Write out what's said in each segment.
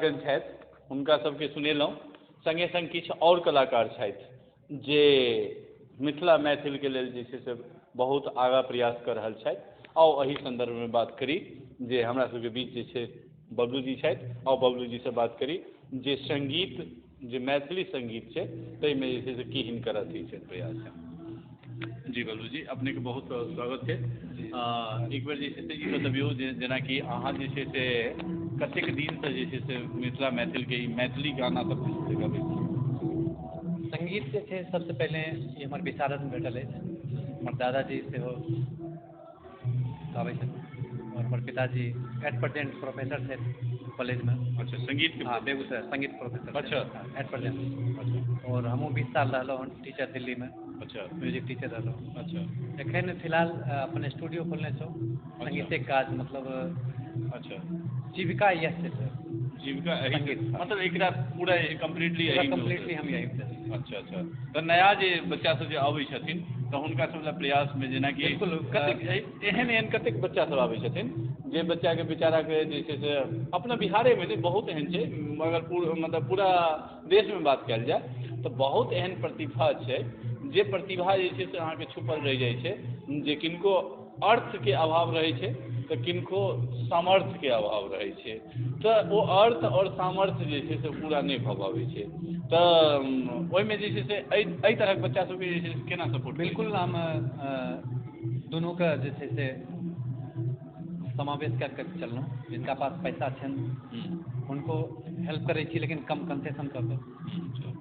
छथि हुनका सबके सुनेलहुँ, सङ्गे सङ्ग किछु आओर कलाकार छथि जे मिथिला मैथिलके लेल जे छै से बहुत आगाँ प्रयास कऽ रहल छथि। आउ एहि सन्दर्भमे बात करी जे हमरा सबके बीच जे छै बबलू जी छथि। आउ बबलू जीसँ बात करी जे सङ्गीत, जे मैथिली सङ्गीत छै ताहिमे जे छै से की हिनकर अथी छनि, प्रयास छनि। जी बबलू जी, अपनेके बहुत स्वागत छै। एक बेर जे छै से ई बतबियौ जे जेनाकि अहाँ जे छै से कतेक दिनसँ जे छै से मिथिला मैथिलके ई मैथिली गाना सब जे छै से गबै छी? सङ्गीत जे छै सबसँ पहिने ई हमर विशारदमे भेटल अछि। हमर दादाजी सेहो गाबै छथिन आओर हमर पिताजी एट प्रेजेंट प्रोफेसर छथि कॉलेजमे। अच्छा, सङ्गीत? हँ, बेगूसराय सङ्गीत प्रोफेसर। अच्छा। At present. आओर हमहूँ 20 साल रहलहुँ हन टीचर दिल्लीमे। म्यूजिक टीचर रहलहुँ। एखन फिलहाल अपन स्टूडियो खोलने छौँ, सङ्गीतेके काज, मतलब जीविका इएह छै। जीविका सङ्गीत। मतलब एकरा पूरा कम्प्लीटली? कम्प्लीटली हम यही। अच्छा अच्छा, तऽ नया जे बच्चा सब जे अबै छथिन तऽ हुनका सब लए प्रयासमे जेनाकि बिल्कुल। कतेक एहन एहन कतेक बच्चा सब आबै छथिन जे बच्चाके बेचाराके जे छै से अपना बिहारेमे नहि, बहुत एहन छै, मगर मतलब पूरा देशमे बात कयल जाय तऽ बहुत एहन प्रतिभा छै जे प्रतिभा जे छै से अहाँके छुपल रहि जाइ छै, जे किनको अर्थके अभाव रहै छै तऽ किनको सामर्थ्यके अभाव रहै छै, तऽ ओ अर्थ आओर सामर्थ्य जे छै से पूरा नहि भऽ पाबै छै। तऽ ओहिमे जे छै से एहि तरहक बच्चा सबके जे छै से केना सपोर्ट? बिल्कुल, हम दुनूके जे छै से समावेश कए कऽ चललहुँ। जिनका पास पैसा छनि हुनको हेल्प करै छी, लेकिन कम कन्सेशन कऽ कऽ,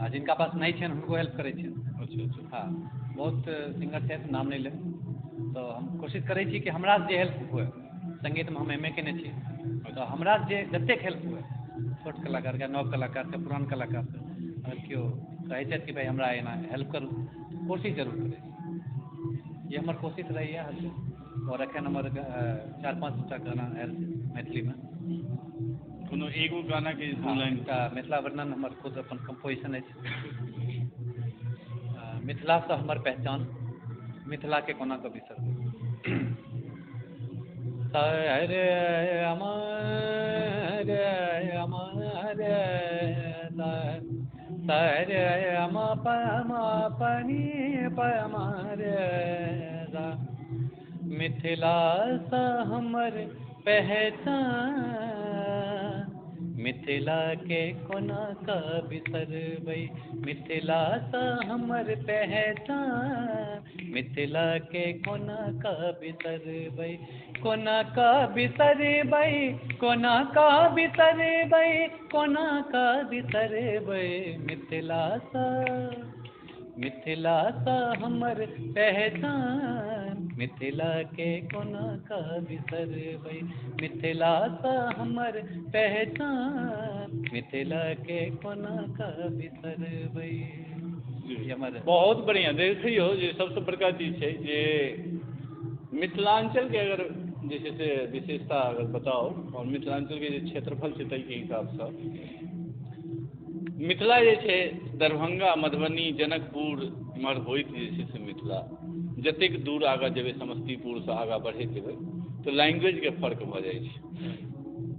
आ जिनका पास नहि छनि हुनको हेल्प करै छियनि। अच्छा अच्छा हँ, बहुत सिंगर छथि, नाम नहि लेब, तऽ हम कोशिश करै छी कि हमरा जे हेल्प हुए। सङ्गीतमे हम एम ए केने छी, तऽ हमरा जे जतेक हेल्प हुए छोट कलाकारके, नव कलाकारके, पुरान कलाकारके, अगर केओ कहै छथि कि भाइ हमरा एना हेल्प करू, कोशिश जरूर करै छी। ई हमर कोशिश रहैए हरदम। आओर एखन हमर 4-5 टा गाना आयल छै मैथिलीमे। कोनो एगो गानाके दू लाइन? एकटा मिथिला वर्णन हमर खुद अपन कम्पोजिशन अछि। मिथिलासँ हमर पहचान, मिथिलाके कोना कऽ बिसरबै, रे अमर अमर रे अम प म पनी प म रे। मिथिलासँ हमर पहचान, मिथिलाके कोना कऽ बिसरबै, मिथिलासँ हमर पहचान, मिथिलाके कोना कऽ बिसरबै, कोना कऽ बिसरबै, कोना कऽ बिसरबै, कोना कऽ बिसरबै, मिथिलासँ, मिथिलासँ हमर पहचान, मिथिलाके कोना कऽ बिसरबै, मिथिलासँ हमर पहचान, मिथिलाके कोना कऽ बिसरबै। हमर बहुत बढ़िआँ। देखियौ जे सबसँ बड़का चीज छै जे मिथिलाञ्चलके अगर जे छै से विशेषता अगर बताउ, आओर मिथिलाञ्चलके जे क्षेत्रफल छै ताहिके हिसाबसँ मिथिला जे छै दरभंगा, मधुबनी, जनकपुर इम्हर होइत जे छै से मिथिला जतेक दूर आगाँ जेबै, समस्तीपुरसँ आगाँ बढ़ैत जेबै तऽ लैंग्वेजके फर्क भऽ जाइ छै।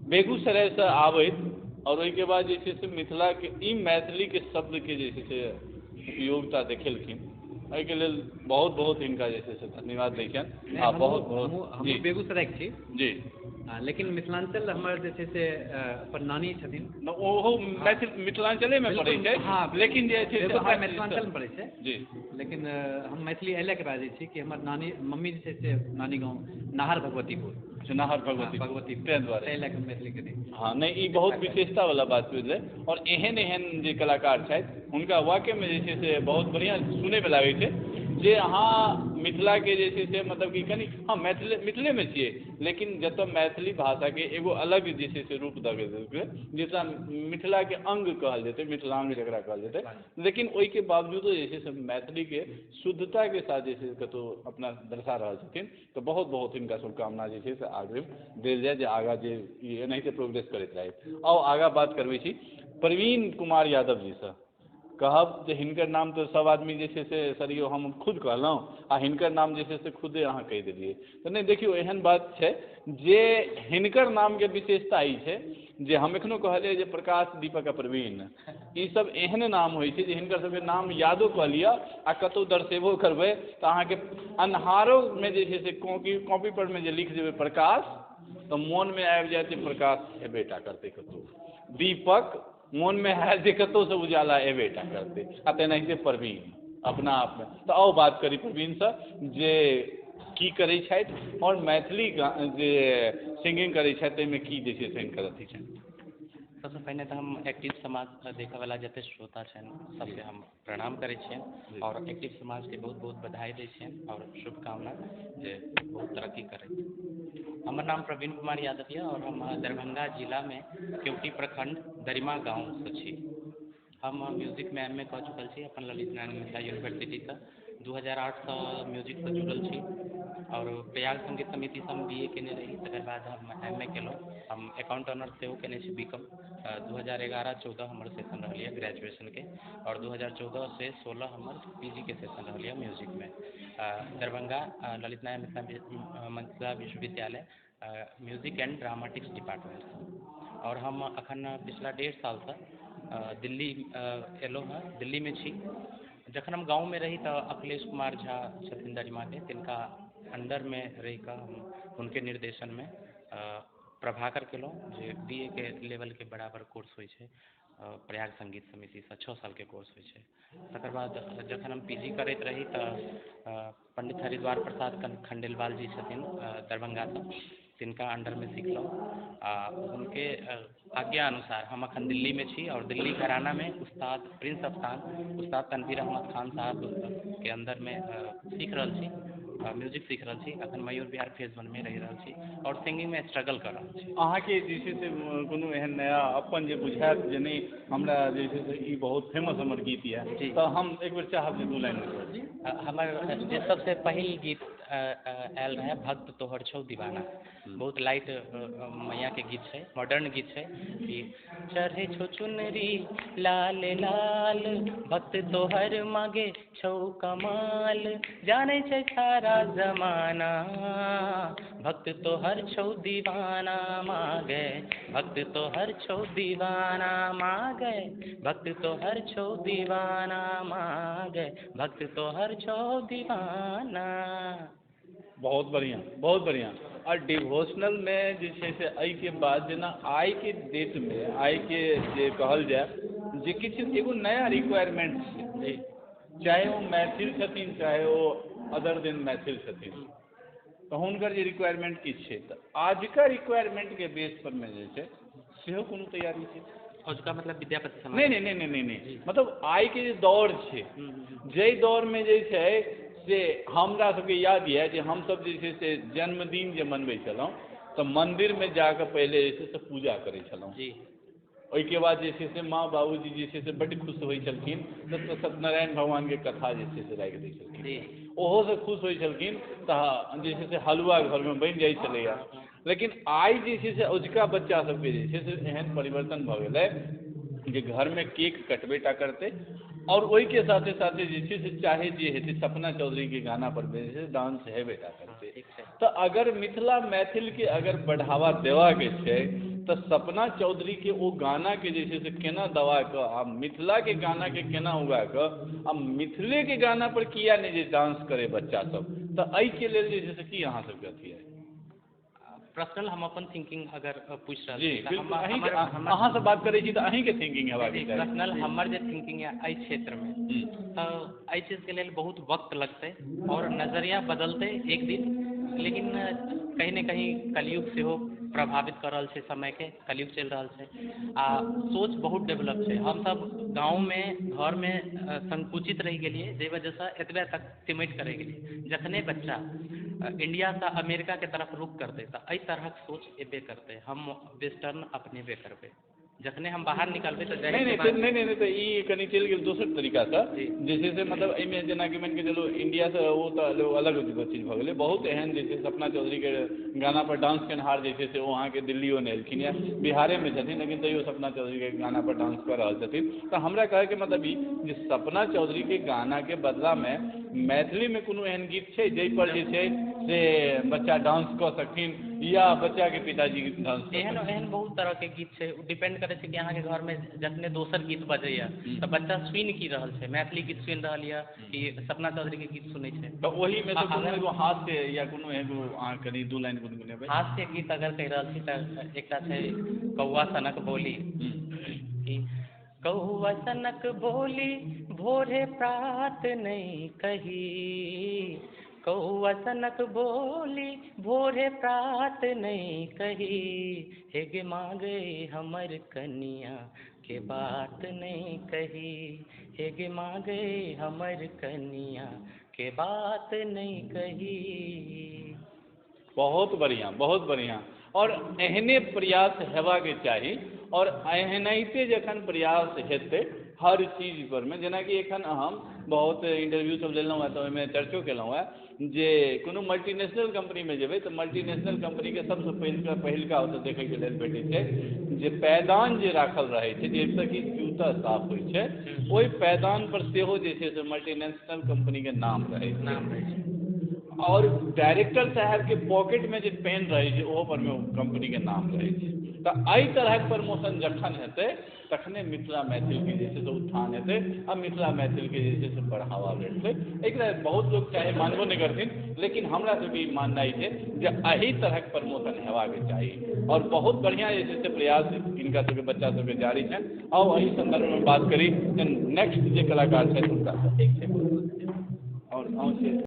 बेगूसरायसँ आबैत आओर ओहिके बाद जे छै से मिथिलाके ई मैथिलीके शब्दके जे छै से उपयोगिता देखेलखिन, एहिके लेल बहुत बहुत हिनका जे छै से धन्यवाद दै छियनि आ बहुत बहुत। हम बेगूसरायके छी। जी। लेकिन मिथिलाञ्चल हमर जे छै से अपन नानी छथिन। ओहो मैथिल मिथिलाञ्चलेमे पड़ै छै। हँ। लेकिन जे छै बेगूसराय मिथिलाञ्चलमे पड़ै छै। जी। लेकिन हम मैथिली एहि लए कऽ बाजै छी कि हमर नानी, मम्मी जे छै से नानी गाँव नाहर भगवतीपुर। अच्छा, नाहर भगवती। भगवतीपुर। ताहि दुआरे। ताहि लए कऽ मैथिली कनि। हँ, नहि, ई बहुत विशेषता वाला बात भेलै आओर एहन एहन जे कलाकार छथि हुनका वाक्यमे जे छै से बहुत बढ़िआँ सुनैमे लागै छै जे अहाँ मिथिलाके जे छै से मतलब कि कनि, हँ, मैथिल मिथिलेमे छियै, लेकिन जतऽ मैथिली भाषाके एगो अलग जे छै से रूप दऽ देलकै, जकरा मिथिलाके अङ्ग कहल जेतै, मिथिलाङ्ग जकरा कहल जेतै, लेकिन ओहिके बावजूदो जे छै से मैथिलीके शुद्धताके साथ जे छै से कतहु अपना दर्शा रहल छथिन। तऽ बहुत बहुत हिनका शुभकामना जे छै से आगे देल जाय जे आगाँ जे ई एनाहिते प्रोग्रेस करैत रहथि। आउ आगाँ बात करबै छी प्रवीण कुमार यादव जीसँ। कहब जे हिनकर नाम तऽ सब आदमी जे छै से सरियो हम खुद कहलहुँ आ हिनकर नाम जे छै से खुदे अहाँ कहि देलियै। तऽ नहि देखियौ, एहन बात छै जे हिनकर नामके विशेषता ई छै जे हम एखनो कहलियै जे प्रकाश, दीपक आ प्रवीण, ई सब एहन नाम होइ छै जे हिनकर सबके नाम यादो कऽ लिअ आ कतहु दर्शेबो करबै तऽ अहाँके अन्हारोमे जे छै से कॉपी पर मे जे लिख देबै प्रकाश, तऽ मोनमे आबि जायत जे प्रकाश हेबे टा करतै कतहु। दीपक मोनमे हैत जे कतहुसँ उजाला एबे टा करतै। आ तेनाहिते प्रवीण अपना आपमे। तऽ आउ बात करी प्रवीणसँ जे की करै छथि आओर मैथिली जे सिंगिंग करै छथि ताहिमे की जे छै से हिनकर अथी छनि। सबसँ पहिने तऽ हम एक्टिव समाज देखयवला जते श्रोता छनि सबके हम प्रणाम करै छियनि आओर एक्टिव समाजके बहुत बहुत बधाई दै छियनि आओर शुभकामना जे बहुत तरक्की करथि। हमर नाम प्रवीण कुमार यादव यऽ आओर हम दरभंगा जिलामे केवटी प्रखंड दरिमा गाँवसँ छी। हम म्यूजिकमे एम ए कऽ चुकल छी अपन ललित नारायण मिथिला यूनिवर्सिटीसँ। 2008सँ म्यूजिकसँ जुड़ल छी आओर प्रयाग संगीत समितिसँ हम बी ए केने रही, तकर बाद हम एम ए केलहुँ। हम अकाउंट ऑनर्स सेहो केने छी, बी कॉम। 2011-14 हमर सेशन रहल यऽ ग्रेजुएशनके आओर 2014 से 16 हमर पी जी के सेशन रहल यऽ म्यूजिकमे। दरभंगा ललित नारायण मिथिला विश्वविद्यालय म्यूजिक एंड ड्रामाटिक्स डिपार्टमेंटसँ। आओर हम अखन पिछला 1.5 सालसँ दिल्ली एलहुँ हँ, दिल्लीमे छी। जखन हम गाँवमे रही तऽ अखिलेश कुमार झा छथिन दरिमाके, तिनका अंडरमे रहिकऽ हम हुनके निर्देशनमे प्रभाकर केलहुँ, जे बी ए के लेवलके बराबर कोर्स होइ छै प्रयाग संगीत समितिसँ 6 सालके कोर्स होइ छै। तकर बाद जखन हम पी जी करैत रही तऽ पंडित हरिद्वार प्रसाद खंडेलवाल जी छथिन दरभंगासँ, तिनका अंडरमे सिखलहुँ आ हुनके आज्ञा अनुसार हम अखन दिल्लीमे छी आओर दिल्ली घरानामे उस्ताद प्रिंस अफसान उस्ताद तनवीर अहमद खान साहबके अंदरमे सीख रहल छी, म्यूजिक सीख रहल छी। अखन मयूर बिहार फेज 1 मे रहि रहल छी आओर सिंगिंगमे स्ट्रगल कऽ रहल छी। अहाँके जे छै से कोनो एहन नया अपन जे बुझायत जे नहि हमरा जे छै से ई बहुत फेमस हमर गीत यऽ, तऽ हम एक बेर चाहब जे 2 लाइन। हमर जे सबसँ पहिल गीत आयल रहै भक्त तोहर छौ दीवाना, बहुत लाइट मैयाके गीत छै, मॉडर्न गीत छै कि चढ़े छौ चुनरी लाल लाल, भक्त तोहर मांगे छौ कमाल, जानै छै सारा जमाना, भक्त तोहर छौ दीवाना मांगे, भक्त तोहर छौ दीवाना मांगे, भक्त तोहर छौ दीवाना मांगे, भक्त तोहर छौ दीवाना। बहुत बढ़िआँ, बहुत बढ़िआँ। आओर डिवोशनलमे जे छै से एहिके बाद जेना आइके डेटमे आइके जे कहल जाय जे किछु एगो नया रिक्वायरमेंट छै, चाहे ओ मैथिल छथिन चाहे ओ अदर देन मैथिल छथिन, तऽ हुनकर जे रिक्वायरमेंट किछु छै, तऽ आजुका रिक्वायरमेंटके बेस पर मे जे छै सेहो कोनो तैयारी छै? अजुका मतलब विद्यापति समाज? नहि नहि नहि नहि नहि, मतलब आइके जे दौर छै, जाहि दौरमे जे छै से हमरा सबके याद यऽ जे हमसब जे छै से जन्मदिन जे मनबै छलहुँ तऽ मन्दिरमे जाकऽ पहिले जे छै से पूजा करै छलहुँ जी। ओहिके बाद जे छै से माँ बाबूजी जे छै से बड्ड खुश होइ छलखिन तऽ सत्यनारायण भगवानके कथा जे छै से राखि दै छलखिन, ओहोसँ खुश होइ छलखिन तऽ जे छै से हलुआ घरमे बनि जाइ छलैए। लेकिन आइ जे छै से अजुका बच्चा सबके जे छै से एहन परिवर्तन भऽ गेलै जे घरमे केक कटबे टा करतै आओर ओहिके साथे साथे जे छै से चाहे जे हेतै सपना चौधरीके गाना पर जे छै डांस हेबे टा करतै। तऽ अगर मिथिला मैथिलके अगर बढ़ावा देबाके छै तऽ सपना चौधरीके ओ गानाके जे छै से केना दबाकऽ आ मिथिलाके गानाके केना उगाकऽ आ मिथिलेके गाना पर किया नहि जे डांस करै बच्चा सब, तऽ एहिके लेल जे छै से की अहाँ सबके अथी अइ? पर्सनल हम अपन थिंकिंग अगर पूछि रहल छी, अहाँ से बात करै छी तऽ अहीँके थिंकिंग हेबाक चाही। पर्सनल हमर जे थिंकिंग यऽ एहि क्षेत्रमे, तऽ एहि चीजके लेल बहुत वक्त लगतै आओर नजरिया बदलतै एक दिन, लेकिन कहीं ने कहीं कलयुग सेहो प्रभावित कऽ रहल छै समयके, कलयुग चलि रहल छै आ सोच बहुत डेवलप छै। हमसब गाँवमे घरमे संकुचित रहि गेलियै, जाहि वजहसँ एतबे तक सिमटि कऽ रहि गेलियै। जखने बच्चा इंडियासँ अमेरिकाके तरफ रुख करतै तऽ एहि तरहक सोच एबे करतै, हम वेस्टर्न अपनेबे करबै। जखने हम बाहर निकलबै तऽ नहि जाहिर नहि सी बात नहि नहि नहि, तऽ ई कनि चलि गेल दोसर तरीकासँ। जी। जे छै से मतलब एहिमे जेनाकि मानि कऽ चलू इंडियासँ ओ तऽ अलग चीज भऽ गेलै। बहुत एहन जे छै सपना चौधरीके गाना पर डांस केनहार जे छै से ओ अहाँके दिल्लियो नहि एलखिन या बिहारेमे छथिन, लेकिन तैयो सपना चौधरीके गाना पर डांस कऽ रहल छथिन। तऽ हमरा कहैके मतलब ई जे सपना चौधरीके गानाके बदलामे मैथिलीमे कोनो एहन गीत छै जाहिपर जे छै से बच्चा डांस कऽ सकथिन या बच्चाके पिताजी डांस कऽ एहन सकथिन? एहन बहुत तरहके गीत छै। ओ डिपेंड करै छै कि अहाँके घरमे जखने दोसर गीत बजैया तऽ बच्चा सुनि की रहल छै, मैथिली गीत सुनि रहल यऽ कि सपना चौधरीके गीत सुनै छै। तऽ ओहिमे सँ कोनो अगर एगो हास्य या कोनो एगो अहाँ कनि दू लाइन गुनगुनेबै। हास्य गीत अगर कहि रहल छी तऽ एकटा छै कौआ सनक बोली, कि कौआ सनक बोली भोरे प्रात नहि कही, कौआ सनक बोली भोरे प्रात नहि कही, हे गे माँ गे हमर कनिया के बात नहि कही, हे गे माँ गे हमर कनिया के बात नहि कही। बहुत बढ़िआँ, बहुत बढ़िआँ। आओर एहने प्रयास हेबाक चाही, आओर एहनाइते जखन प्रयास हेतै हर चीज परमे, जेनाकि एखन हम बहुत इंटरव्यू सब लेलहुँ हेँ तऽ ओहिमे चर्चो केलहुँ हेँ जे कोनो मल्टीनेशनल कम्पनीमे जेबै तऽ मल्टीनेशनल कम्पनीके सबसँ पहिलका पहिलका ओतऽ देखैके लेल भेटै छै जे पैदान जे राखल रहै छै जाहिसँ कि जूता साफ होइ छै, ओहि पैदान पर सेहो जे छै से मल्टीनेशनल कम्पनीके नाम रहै छै। नाम रहै छै। आओर डायरेक्टर साहबके पॉकेटमे जे पेन रहै छै ओहो परमे ओ कम्पनीके नाम रहै छै। तऽ एहि तरहक प्रमोशन जखन हेतै तखने मिथिला मैथिलके जे छै से उत्थान हेतै आ मिथिला मैथिलके जे छै से बढ़ावा भेटतै। एकरा बहुत लोक चाहे मानबो नहि करथिन, लेकिन हमरा सबके ई माननाइ छै जे एहि तरहक प्रमोशन हेबाक चाही। आओर बहुत बढ़िआँ जे छै से प्रयास हिनका सबके बच्चा सबके जारी छनि। आउ एहि सन्दर्भमे बात करी नेक्स्ट जे कलाकार छथि हुनकासँ। ठीक छै, बहुत बहुत धन्यवाद। आओर अहूँ छै।